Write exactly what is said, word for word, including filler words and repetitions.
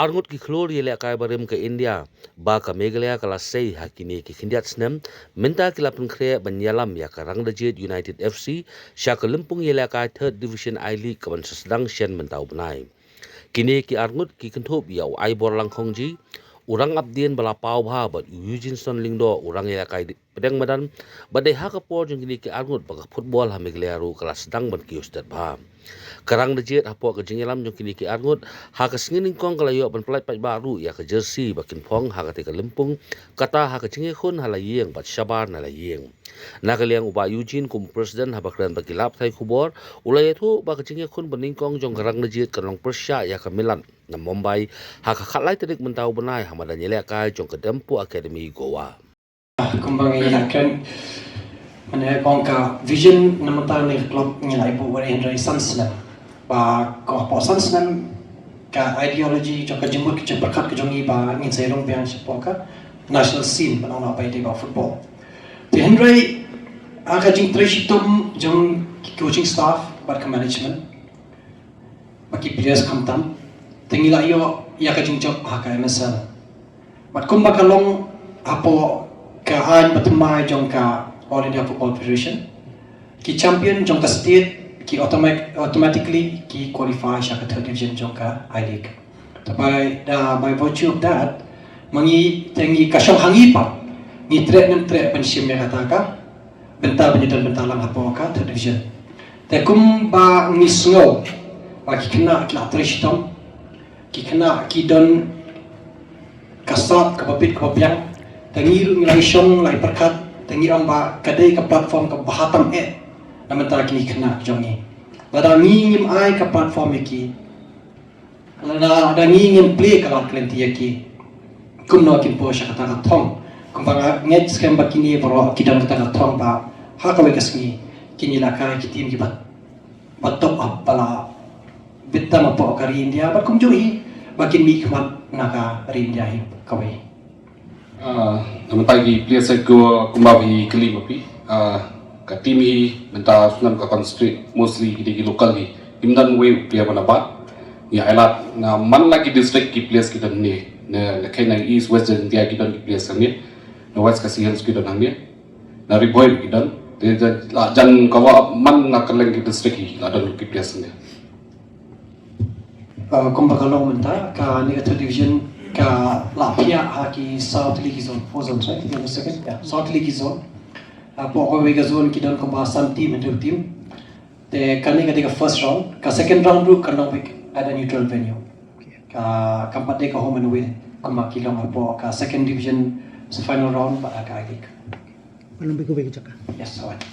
Arngut ki khlur ïalehkai barim ka India ba ka Meghalaya ka la sei ha kine ki khyndiat snem, mynta ki la pynkhreh ban ïalam ïa ka Rangdajied United F C sha ka lympung ïalehkai Third Division I-League kaban sa sdang shen mynta u bnai. Kine ki arngut ki kynthup ïa u Aibor Langkhongji, u Rangapdien ba la paw bha bad u Eugene Son Lyngdoh, u rangïalehkai pdeng madan, bad dei ha ka por jong kine ki arngut ba ka football ha Meghalaya ruh ka la sdang ban kiew stet bha. Ka Rangdajied hapoh ka jingïalam jong kine ki arngut ha ka sngi nyngkong ka la ïoh ban pyllait paidbah ruh ïa ka jersey ba kin phong ha katei ka lympung, kata ha ka jingïakhun ha la ïing bad shabar na la ïing. Na ka liang u Bah Eugene kum u president haba kren bad ki lad pathai khubor, u la ïathuh ba ka jingïakhun ba nyngkong jong ka Rangdajied kan long pyrshah ïa ka Milan na Mumbai ha ka khatlai tarik mynta u bnai ha madan ïalehkai jong ka Dempu Academy, Goa. Kumba ngi la kren, mane, ong ka vision na mynta ne ka club ngi la ïoh buh wat hynrei san snem. Ba ko hapoh san snem ka ideology jong ka jingmut ka jingpyrkhat ka jong ngi ba ngin sa ïarung biang shapoh ka national scene, ban ong na bai dei ba football. Te hynrei ha ka jingtrei shitom jong ki coaching staff bad ka management, ba ki players khamtam, te ngi la ïoh ïa ka jingjop ha ka M S L. Bad kumba ka long hapoh ka aiñ ba thymmai jong ka All India Football Federation, ki champion jong ka state ki automatic, automatically ki qualify sha ka third division jong ka I-League. Te by, da, by virtue of that, ma ngi, te ngi ka shong ha ngi pat, ngi treh ne ym treh ban shim ïa kata ka bynta ban ïadon bynta lang hapoh ka third division. Te kumba ngi sngew ba ki khynnah ki la trei shitom, ki khynnah ki don ka sap kaba bit kaba biang, te ngi ruh ngi la shong la pyrkhat, te ngi ong ba ka dei ka platform kaba bha tam eh na bynta kine ki khynnah jong ngi. Lada ngi ngim ai ka platform ïa ki, lada ngi ngim plie ka lad ka lynti ïa ki, kumno kin poi sha kata ka thong? Kumba nga ngeit skhem ba kine baroh ki don kata ka thong ba ha kawei ka sngi kin ïalehkai ki team kiba, ba top up ba la bit tam hapoh ka ri India, bad kumjuh hi ba kin mihkhmat na ka ri India hi kawei. Ah, namar ki players ko kumba phi kylli ma phi. Ah, ka team hi mynta snem ka concentrate mostly ki dei ki local hi. Kim don wei u player ba na bat. Ngi ailad na man la ki district ki players ki don ne. Na, na kane East West Jaintia ki don ki players hangne. Na West Khasi Hills ki don hangne. Na Ri Bhoi ki don. Te la jan kawei man na kylleng ki district hi la don ki players hangne. Uh, kumba ka long mynta, kane ka third division ka la phiah ha ki saw tylli ki zone, four zones, right? Ki second, yeah, saw tylli ki zone. Uh, hapoh kawei ka zone ki don kumba san team, hynriew team. Te kane ka dei ka first round, ka second round ruh kan long beit at a neutral venue. Ka, kam pat dei ka home and away, kumba ki long hapoh ka second division, sa final round bad ka I-League. Ban long beit kawei ka jaka. Yes, alright.